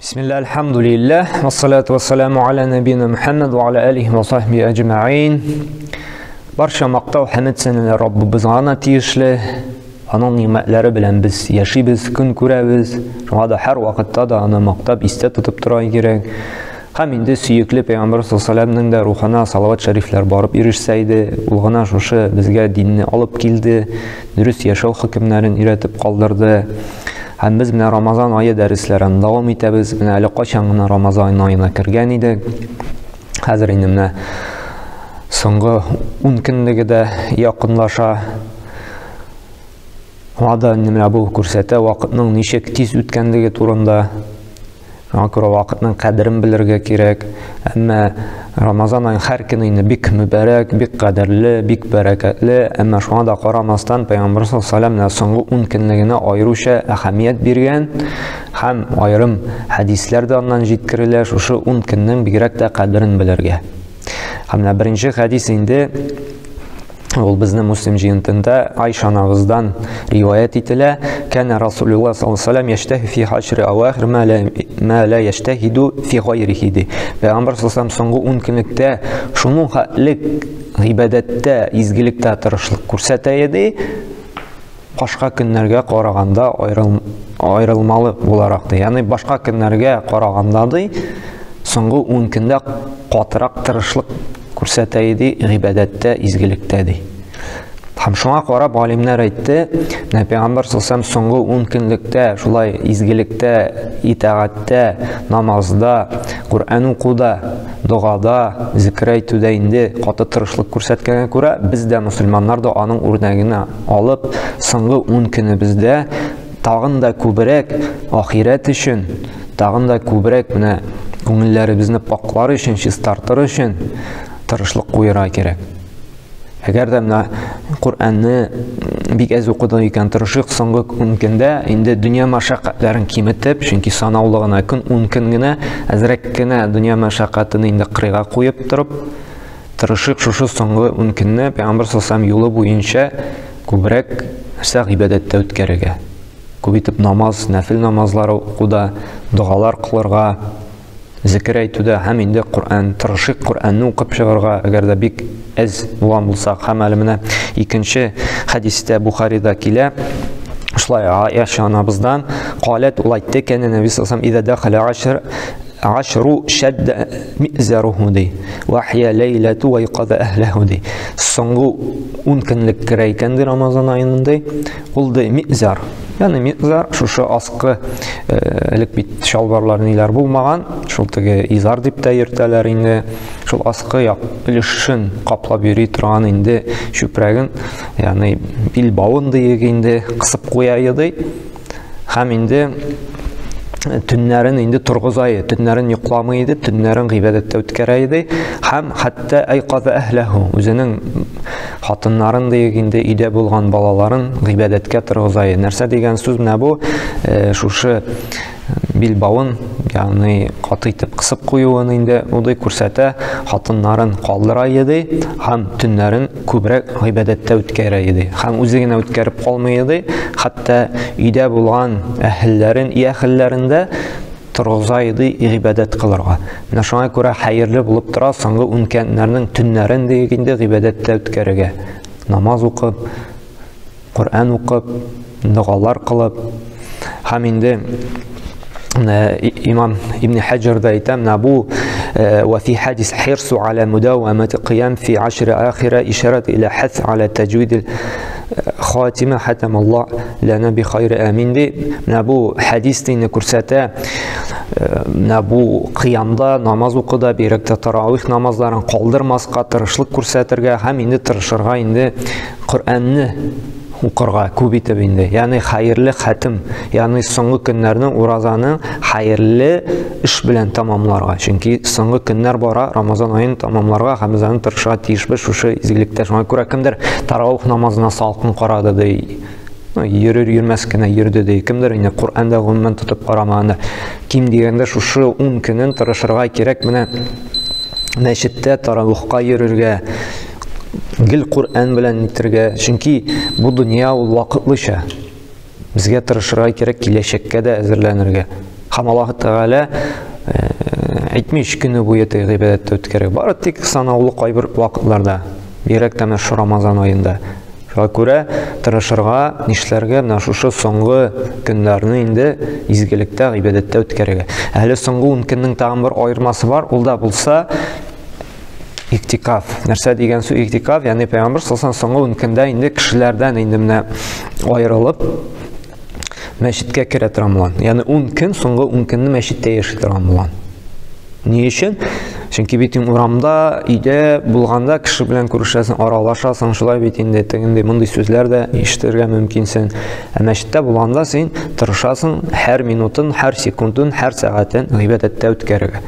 Бисмилла, альхамдулиллах, вассалату вассаламу аля набина Мухаммад ва аля алихи ва сахби әҗмәгыйн. Барча мактау хәмд сәнәләр Раббыбызга гына тиешле. Аның ни'мәтләре белән без яшибез, көн күрәбез. Шуңа да һәр вакытта да аны мактап, истә тотып тора кирәк. Һәм инде сөекле Пәйгамбәр саллаллаһу дә рухына салават шәрифләр барып ирешсә иде, ул гына шушы безгә динне алып килде, дөрес яшәү хөкемнәрен өйрәтеп калдырды. Һәм без менә Рамазан ае дәресләрен дәвам итәбез. Менә әле кайчан гына Рамазан аена кергән идек. Хәзер инде менә соңгы 10 көнлеге дә якынлаша. Шуңа да инде менә бу күрсәтә вакытның ничек тиз үткәнлеге турында. Шуңа күрә вакытның кадерен белергә кирәк. Әмма Рамазан аен һәр көне инде бик мөбарәк, бик кадерле, бик бәрәкәтле. Әмма шуңа да карамастан Пәйгамбәр саллаллаһу алейһи ва соңгы 10 көнлегенә аеруча әһәмият биргән һәм аерым хәдисләр дә аннан җиткерелә, шушы 10 көннең бигрәк тә кадерен белергә. Һәм менә беренче хәдис инде ул безнең Муслим җыентында Айша анабыздан риваять ителә. Кәнә Расулуллаһ саллаллаһу алейһи ва сәлләм яштаһи фи хашри авахир ма ла яштаһиду фи гайрихи ди. Пәйгамбәр саллаллаһу алейһи соңгы 10 көнлектә шуның хәтлек гыйбадәттә, изгелектә тырышлык күрсәтә иде. Башка көннәргә караганда аерылмалы буларак ди. Ягъни башка көннәргә караганда ди, соңгы 10 көндә катырак тырышлык күрсәтә иде гыйбадәттә, изгелектә ди. Һәм шуңа карап галимнәр әйтте, менә Пәйгамбәр саллаллаһу соңгы 10 көнлектә шулай изгелектә, итагатьтә, намазда, Коръән укуда, догада, зикр әйтүдә инде каты тырышлык күрсәткәнгә күрә, без дә мөселманнар да аның үрнәгенә алып, соңгы 10 көнебездә тагын да күбрәк ахирәт өчен, тагын да күбрәк менә күңелләребезне паклар өчен, чистартыр өчен тырышлык куярга кирәк. Әгәр дә менә Коръәнне бик әз укыдык икән, тырышыйк соңгы 10 көндә инде дөнья мәшәкатьләрен киметеп, чөнки санаулы гына көн 10 көн генә, әзрәк кенә дөнья мәшәкатен инде кырыйга куеп торып, тырышыйк шушы соңгы 10 көнне Пәйгамбәр саллаллаһу юлы буенча күбрәк нәрсә гыйбадәттә үткәрергә. Күп итеп намаз, нәфил намазлары укуда, догалар кылырга, зикер әйтүдә һәм инде Коръән, тырышыйк Коръәнне укып чыгарга, әгәр дә бик әз булган булсак. Һәм әле менә икенче хәдистә Бухарида килә. Шулай Аиша анабыздан каләт ул әйтте, кәнә Нәби саллаллаһу алейһи ва дахала ашр ашру шадда мизаруху ди. Вахия ләйләту ва йқаза әһләһу ди. Соңгы 10 көнлек керә икән ди Рамазан аенында. Ул ди мизар. Ягъни мизар шушы аскы элек бит чалбарлар ниләр булмаган, шул теге изар дип тә йөртәләр инде. Шул аскы як өлешен каплап йөри торган инде чүпрәген, ягъни билбавын диек инде кысып куя иде. Һәм инде төннәрен инде торгыза иде, төннәрен йокламый иде, төннәрен гыйбадәттә үткәрә иде. Һәм хәтта айқаза әһләһу, үзенең хатыннарын диек инде өйдә булган балаларын гыйбадәткә торгыза иде. Нәрсә дигән сүз менә бу, шушы билбавын, ягъни каты итеп кысып куюын инде удый күрсәтә, хатыннарын калдыра иде һәм төннәрен күбрәк гыйбадәттә үткәрә иде. Һәм үзе генә үткәреп калмый иде, хәтта өйдә булган әһелләрен, и әһелләрен дә торгыза иде гыйбадәт кылырга. Менә шуңа күрә хәерле булып тора соңгы 10 көннәрнең төннәрен диек инде гыйбадәттә үткәрергә. Намаз укып, Коръән укып, догалар кылып һәм инде имам Ибн Хаҗар да әйтә, менә бу ва фи хадис хирсу аля мудавамати кыям фи ашри ахира ишарат иля хас аля таҗвид хатима хатам Аллаһ лана би хайр амин ди. Менә бу хадис динне күрсәтә. Менә бу кыямда намаз укуда, бигрәк тә таравих намазларын калдырмаска тырышлык күрсәтергә һәм инде тырышырга инде Коръәнне укырга күп итеп инде. Ягъни хәерле хатым, ягъни соңгы көннәрнең уразаны хәерле эш белән тамамларга. Чөнки соңгы көннәр бара, Рамазан аен тамамларга һәм без аны тырышырга тиешбез шушы изгелектә. Шуңа күрә кемдер таравих намазына салкын карады ди. Йөрер йөрмәс кенә йөрде ди. Кемдер инде Коръәндә гомумән тотып карамаганда. Ким дигәндә шушы 10 көнен тырышырга кирәк менә мәчеттә таравихка йөрергә, гел Коръән белән итергә, чөнки бу дөнья ул вакытлыча. Безгә тырышырга кирәк киләчәккә дә әзерләнергә. Һәм Аллаһ Тәгалә әйтми, өч көне буе теге гыйбадәттә үткәрергә. Бары тик санаулы кайбер вакытларда, бигрәк тә менә шушы Рамазан аенда. Шуңа күрә тырышырга, нишләргә, менә шушы соңгы көннәрне инде изгелектә, гыйбадәттә үткәрергә. Әле соңгы 10 көннең тагын бер аермасы бар, ул да булса иктикаф. Нәрсә дигән сүз иктикаф? Ягъни Пәйгамбер саллаллаһу алейһи соңгы 10 көндә инде кешеләрдән инде менә аерылып мәчеткә керә торган булган. Ягъни 10 көн, соңгы 10 көнне мәчеттә яши торган булган. Ни өчен? Чөнки бит урамда, өйдә булганда кеше белән күрешәсең, аралашасың, шулай бит инде тегендәй мондый сүзләр дә ишетергә мөмкинсең. Ә мәчеттә булганда син тырышасың һәр минутын, һәр секундын, һәр сәгатен гыйбадәттә үткәрергә.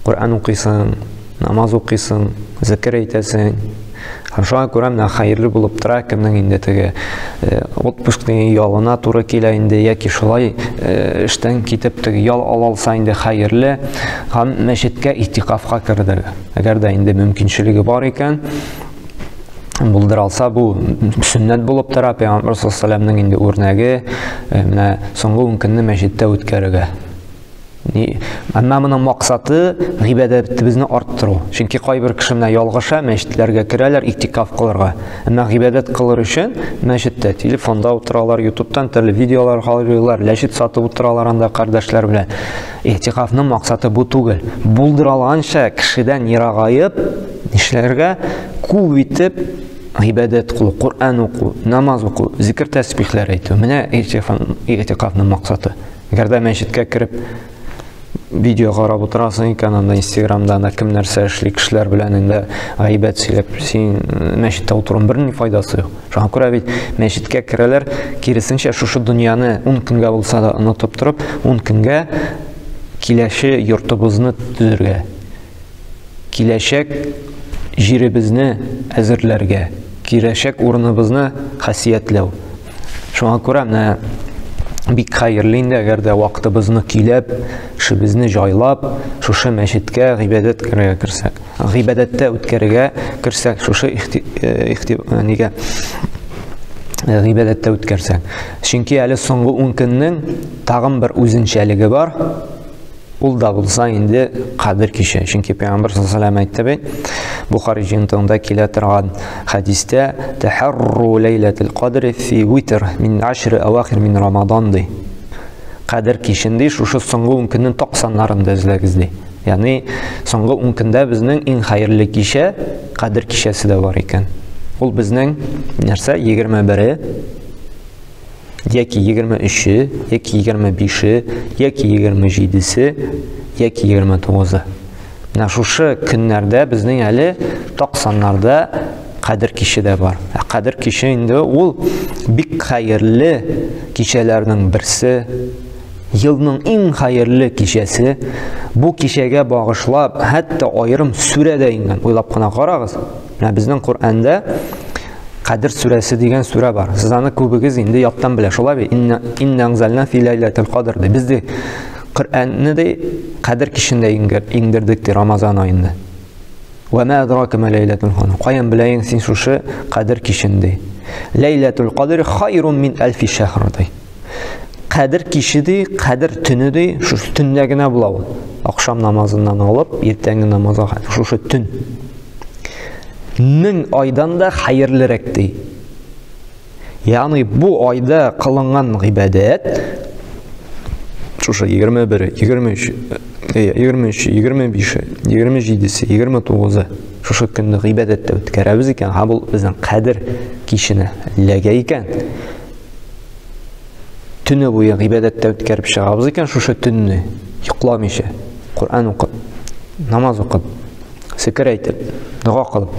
Коръән укыйсың, намаз укыйсың, зикер әйтәсең. Һәм шуңа күрә менә хәерле булып тора, кемнең инде теге отпуск дигән ялына туры килә инде, яки шулай эштән китеп теге ял ала алса инде хәерле. Һәм мәчеткә иттикафка кердер. Әгәр дә инде мөмкинчелеге бар икән, булдыра алса, бу сөннәт булып тора. Пәйгамбер саллаллаһу алейһи ва сәлләмнең инде үрнәге, менә соңгы 10 көнне мәчеттә үткәрергә. Әмма моның максаты гыйбадәтебезне арттыру. Чөнки кайбер кеше менә ялгыша, мәчетләргә керәләр иктикаф кылырга. Әмма гыйбадәт кылыр өчен мәчеттә телефонда утыралар, ютубтан төрле видеолар карыйлар, ләшит сатып утыралар анда кардәшләр белән. Иктикафның максаты бу түгел. Булдыра алганча кешедән ерагаеп, нишләргә? Күп итеп гыйбадәт кылу, Коръән уку, намаз уку, зикр тәсбихләр әйтү. Менә иктикафның максаты. Әгәр дә мәчеткә кереп видео карап утырасың икән, анда Инстаграмда анда кем нәрсә эшли, кешеләр белән инде гайбәт сөйләп, син мәчеттә утыруның берни файдасы юк. Шуңа күрә бит мәчеткә керәләр, киресенчә шушы дөньяны 10 көнгә булса да онытып торып, 10 көнгә киләче йортыбызны төзергә. Киләчәк җиребезне әзерләргә, киләчәк урыныбызны хасиятләү. Шуңа күрә менә бик хәерле инде, әгәр дә вакытыбызны көйләп, эшебезне җайлап, шушы мәчеткә гыйбадәт керергә керсәк, гыйбадәттә үткәрергә керсәк, шушы нигә гыйбадәттә үткәрсәк. Чөнки әле соңгы 10 көннең тагын бер үзенчәлеге бар. Ул да булса инде Кадер киче. Чөнки Пәйгамбер саллаллаһу алейһи әйтте бит, Бухари җыентыгында килә торган хәдистә, "Тахарру ләйләтел кадри фи витр мин ашри авахир мин Рамадан" ди. Кадер кичен ди, шушы соңгы 10 көннең ток саннарында эзләгез ди. Ягъни соңгы 10 көндә безнең иң хәерле кичә Кадер кичәсе дә бар икән. Ул безнең нәрсә? 21-е яки 23-е, яки 25-е, яки 27-се, яки 29-ы. Менә шушы көннәрдә безнең әле так саннарда Кадер киче дә бар. Ә Кадер киче инде ул бик хәерле кичәләрнең берсе, елның иң хәерле кичәсе. Бу кичәгә багышлап, хәтта аерым сүрә дә иңгән. Уйлап кына карагыз. Менә безнең Коръәндә Кадер сүрәсе дигән сүрә бар. Сез аны күбегез инде яттан белә. Шулай бит? Инна инна фи ләйләтил кадр ди. Без ди Коръәнне ди Кадер кичендә иңдердек ди Рамазан аенда. Ва ма адрака ма ләйләтул кадр. Каян беләең син шушы Кадер кичен ди. Ләйләтул кадр хайрун мин әлфи шәһр ди. Кадер киче ди, кадер төне ди, шушы төндә генә була ул. Ахшам намазыннан алып, иртәнге намазга хәтле шушы төн. 1000 айдан да хәерлерәк ди. Ягъни бу айда кылынган гыйбадәт шушы 21, 23, 23, 25, 27, 29 шушы көнне гыйбадәттә үткәрәбез икән, һәм ул безнең кадер киченә эләгә икән. Төне буе гыйбадәттә үткәреп чыгабыз икән шушы төнне, йокламыйча, Коръән укып, намаз укып, зикер әйтеп, дога кылып,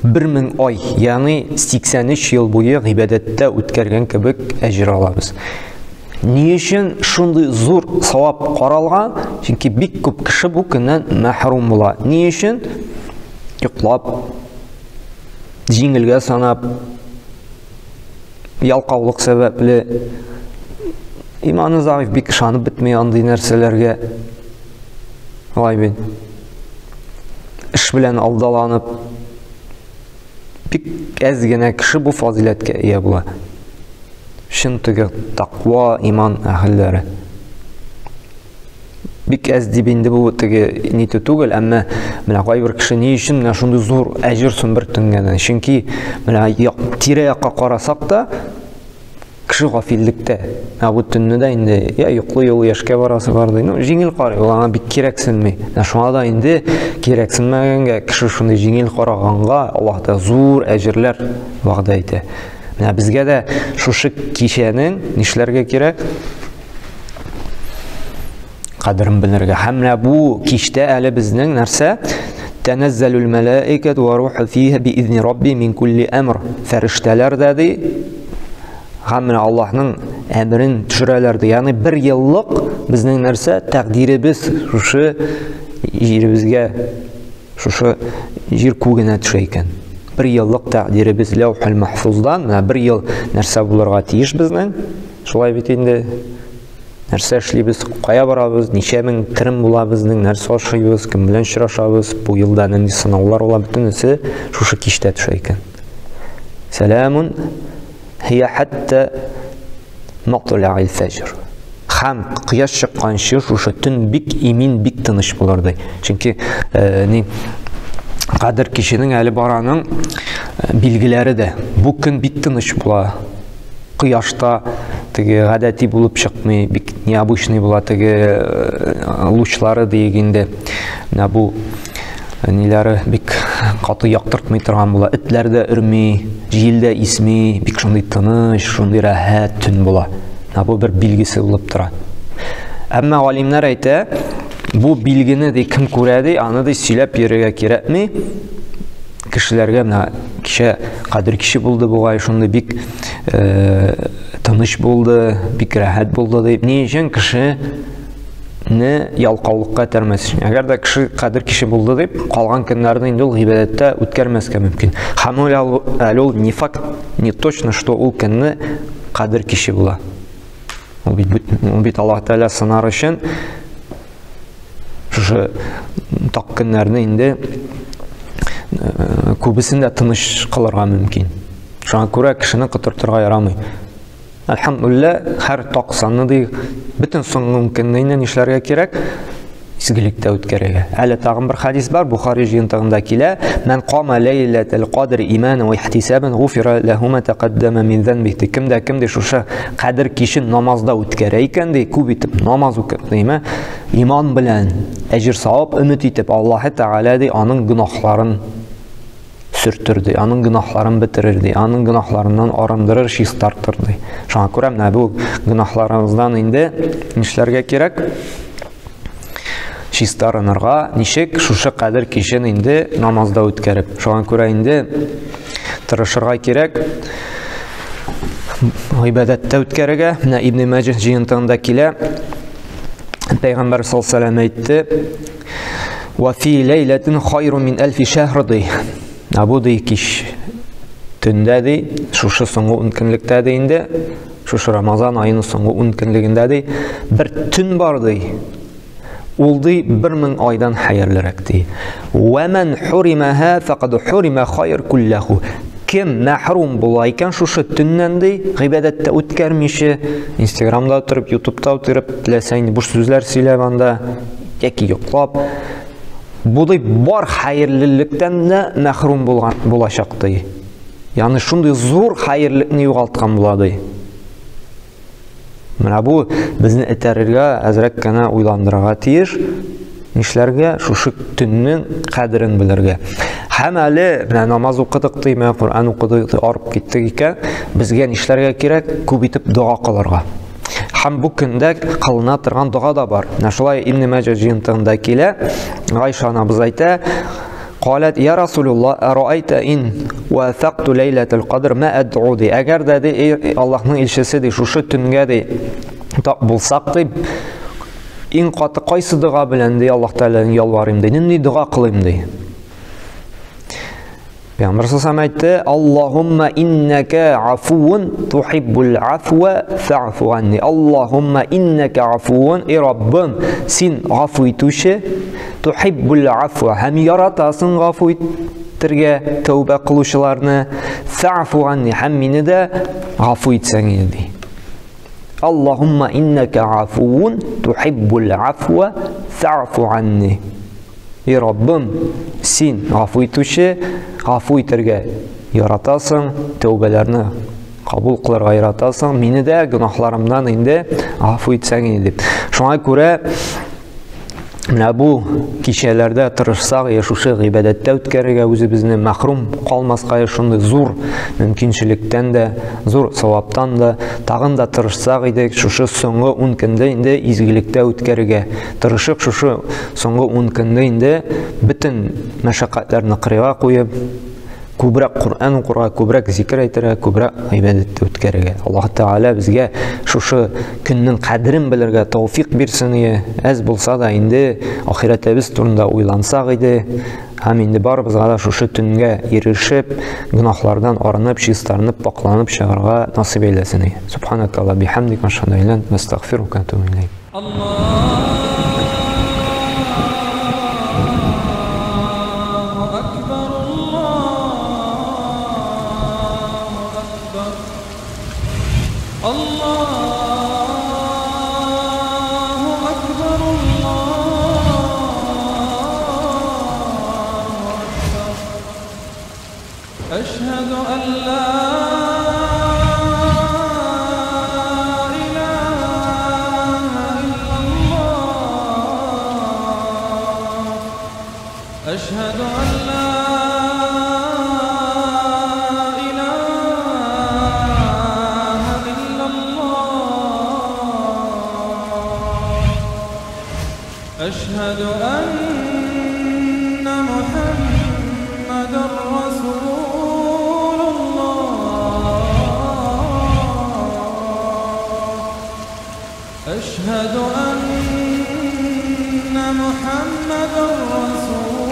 1000 ай, ягъни 83 ел буе гыйбадәттә үткәргән кебек әҗер алабыз. Ни өчен шундый зур савап каралган? Чөнки бик күп кеше бу көннән мәхрүм була. Ни өчен? Йоклап, җиңелгә санап, ялкаулык сәбәпле, иманы заиф, бик ышанып бетми андый нәрсәләргә. Алай бит. Эш белән алдаланып, бик әз генә кеше бу фазиләткә ия була. Чын теге таква, иман әһелләре. Бик әз дип инде бу теге нитү түгел, әмма менә кайбер кеше ни өчен менә шундый зур әҗер соң бер төнгә? Чөнки менә тирә-якка карасак та, кеше гафиллектә. Ә бу төнне дә инде я йоклый ул, яшькә барасы бар ди. Ну, җиңел карый, ул аңа бик кирәксенми. Ә шуңа да инде кирәксенмәгәнгә, кеше шундый җиңел караганга Аллаһ та зур әҗерләр вәгъдә итә. Менә безгә дә шушы кичәнең нишләргә кирәк? Кадерен белергә. Һәм менә бу кичтә әле безнең нәрсә? Тәнәззәлүл мәләикәту ва руху фиһа би изни рабби мин кулли әмр. Фәрештәләр дә ди, һәм менә Аллаһның әмерен төшерәләр ди. Ягъни бер еллык безнең нәрсә? Тәкъдиребез шушы җиребезгә, шушы җир күгенә төшә икән. Бер еллык тәкъдиребез ләүхул махфуздан, менә бер ел нәрсә булырга тиеш безнең? Шулай бит инде. Нәрсә эшлибез, кая барабыз, ничә мең керем була безнең, нәрсә ашыйбыз, кем белән очрашабыз, бу елда нинди сынаулар була, бөтенесе шушы кичтә төшә икән. Сәламун хия хәтта матла'ил фәҗр. Һәм кояш чыкканчы шушы төн бик имин, бик тыныч булыр ди. Чөнки ни Кадер киченең әле бар аның билгеләре дә. Бу көн бик тыныч була. Кояшта теге гадәти булып чыкмый, бик необычный була теге лучлары диек инде. Менә бу ниләре бик каты яктыртмый торган була. Этләр дә өрми, җил дә исми, бик шундый тыныч, шундый рәхәт төн була. Менә бу бер билгесе булып тора. Әмма галимнәр әйтә, бу билгене ди кем күрә ди, аны ди сөйләп йөрергә кирәкми. Кешеләргә менә кичә кадер киче булды бугай, шундый бик тыныч булды, бик рәхәт булды дип. Ни өчен кешене ялкаулыкка этәрмәс өчен? Әгәр дә кеше кадер киче булды дип, калган көннәрне инде ул гыйбадәттә үткәрмәскә мөмкин. Һәм ул әле ул не факт, не точно, что ул көнне кадер киче була. Ул бит Аллаһ Тәгалә сынар өчен шушы так көннәрне инде күбесен дә тыныч кылырга мөмкин. Шуңа күрә кешене котыртырга ярамый. Әлхәмдүлилләһ, һәр так санны ди, бөтен соңгы көнне инде нишләргә кирәк? Изгелектә үткәрергә. Әле тагын бер хадис бар, Бухари җыентыгында килә. Мән кама ләйләтел кадр иманан ва ихтисабан гуфира ләһу ма тәкаддама мин занбихи. Кем дә кем ди шушы кадер кичен намазда үткәрә икән ди, күп итеп намаз укып, димә, иман белән әҗер савап өмет итеп, Аллаһ Тәгалә ди аның гөнаһларын сөртер ди, аның гөнаһларын бетерер ди, аның гөнаһларыннан арындырыр, чистартыр ди. Шуңа күрә менә бу гөнаһларыбыздан инде нишләргә кирәк? Чистарынырга, ничек шушы кадер кичен инде намазда үткәреп. Шуңа күрә инде тырышырга кирәк гыйбадәттә үткәрергә. Менә Ибн Мәҗих җыентыгында килә. Пәйгамбәр саллаллаһу алейһи ва сәлләм әйтте: "Ва фи ләйләтин хайрун мин әлфи шәһр" ди. Ә бу ди кич төндә ди, шушы соңгы 10 көнлектә ди инде, шушы Рамазан аеның соңгы 10 көнлегендә ди, бер төн бар ди. Ул ди 1000 айдан хәерлерәк ди. Ва ман хуримаха фақад хурима хайр куллаху. Кем мәхрум була икән шушы төннән ди, гыйбадәттә үткәрмичә, Инстаграмда утырып, Ютубта утырып, теләсә инде буш сүзләр сөйләп анда, яки йоклап, бу ди бар хәерлелектән дә мәхрум булган булачак ди. Ягъни шундый зур хәерлекне югалткан була ди. Менә бу безне этәрергә, әзрәк кенә уйландырырга тиеш. Нишләргә? Шушы төннең кадерен белергә. Һәм әле менә намаз укыдык ди, менә Коръән укыдык ди, арып киттек икән, безгә нишләргә кирәк? Күп итеп дога кылырга. Һәм бу көндә кылына торган дога да бар. Менә шулай Ибн Мәҗә җыентыгында килә. Гайша анабыз әйтә: Қалат я Расулулла, араайта ин вафакту ләйләтул кадр ма ад'у ди. Әгәр дә ди, эй Аллаһның илчесе ди, шушы төнгә ди, тап булсак ди, иң каты кайсы дога белән ди Аллаһ Тәгаләдән ялварыйм ди, нинди дога кылыйм ди. Пәйгамбәр саллаллаху әйтте: Аллаһумма иннака афуун тухиббул афва фа'фу анни. Аллаһумма иннака афуун, эй Раббым, син гафу итүче, тухиббул афва һәм яратасың гафу итергә тәүбә кылучыларны, фа'фу анни һәм мине дә гафу итсәң иде ди. Аллаһумма иннәкә афуун тухиббул афва фә'фу анни. И Раббым, син гафу итүче, гафу итәргә яратасың, тәүбәләрне кабул кылырга яратасың, мине дә гөнаһларымнан инде гафу итсәң иде дип. Шуңа күрә менә бу кичәләрдә тырышсак, я шушы гыйбадәттә үткәрергә үзебезне мәхрүм калмаска, я шундый зур мөмкинчелектән дә, зур саваптан да тагын да тырышсак идек, шушы соңгы 10 көндә инде изгелектә үткәрергә. Тырышып шушы соңгы 10 көндә инде бөтен мәшәкатьләрне кырыйга куеп, күбрәк Коръән укырга, күбрәк зикер әйтергә, күбрәк гыйбадәттә үткәрергә. Аллаһ Тәгалә безгә шушы көннең кадерен белергә тәүфик бирсен ие. Әз булса да инде ахирәтебез турында уйлансак иде. Һәм инде барыбызга да шушы төнгә ирешеп, гөнаһлардан арынып, чистарынып, пакланып чыгарга насыйп әйләсен ие. Субханакалла бихамдик, ашһаду ан ла илаһа илля анта, астагфирука ва атубу илейк. أشهد أن لا إله إلا الله أشهد أن لا إله إلا الله أشهد أن محمدا رسول الله أشهد أن محمدا رسول